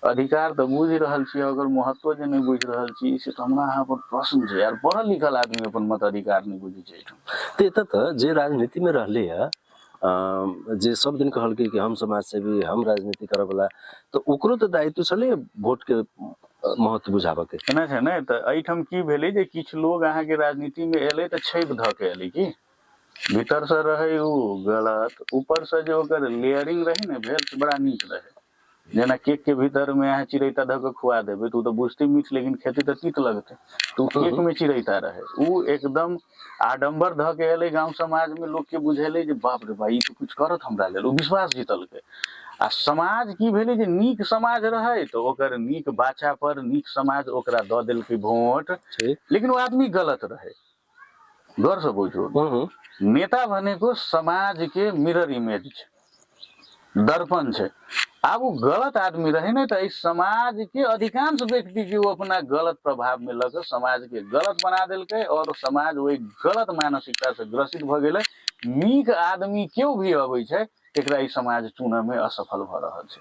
अधिकार तऽ बुझि रहल छी, अगर महत्व जे नहि बुझि रहल छी से तऽ हमरा अहाँ पर प्रश्न छै यार। पढ़ल लिखल आदमी अपन मताधिकार नहि बुझै छै एहिठाम। तऽ एतऽ तऽ जे राजनीतिमे रहलै हँ, जे सब दिन कहलकै कि हम समाज सेवी, हम राजनीति करऽवला, तऽ ओकरो तऽ दायित्व छलै वोटके महत्व बुझाबऽके। एना छै ने, तऽ एहिठाम की भेलै जे किछु लोग अहाँके राजनीतिमे एलै तऽ छापि धऽ के एलै की भीतरसँ रहै ओ गलत, ऊपरसँ जे ओकर लेयरिंग रहै ने भेल से बड़ा नीक रहै। जेना केक के भीतर में अहाँ चिरैता धऽ के खुआ देबै तऽ ओ तऽ बुझतै मीठ, लेकिन खेतै तऽ तीत लगतै। तऽ ओ केक में चिरैता रहै, ओ एकदम आडम्बर धऽ के एलै गाँव समाज में, लोक के बुझेलै जे बाप रे बा ई तऽ कुछ करत हमरा लेल, ओ विश्वास जीतलकै। आ समाज की भेलै जे नीक समाज रहै तऽ ओकर नीक बाचा पर नीक समाज ओकरा दऽ देलकै वोट, लेकिन ओ आदमी गलत रहै। गौरसँ बुझू, नेता भनेको समाजके मिरर इमेज छै, दर्पण छै। आब ओ गलत आदमी रहै ने तऽ एहि समाजके अधिकांश व्यक्तिके ओ अपना गलत प्रभावमे लऽ कऽ समाजके गलत बना देलकै और समाज ओहि गलत मानसिकतासँ ग्रसित भऽ गेलै। नीक आदमी केओ भी अबै छै तकरा ई समाज चुनऽमे असफल भऽ रहल छै।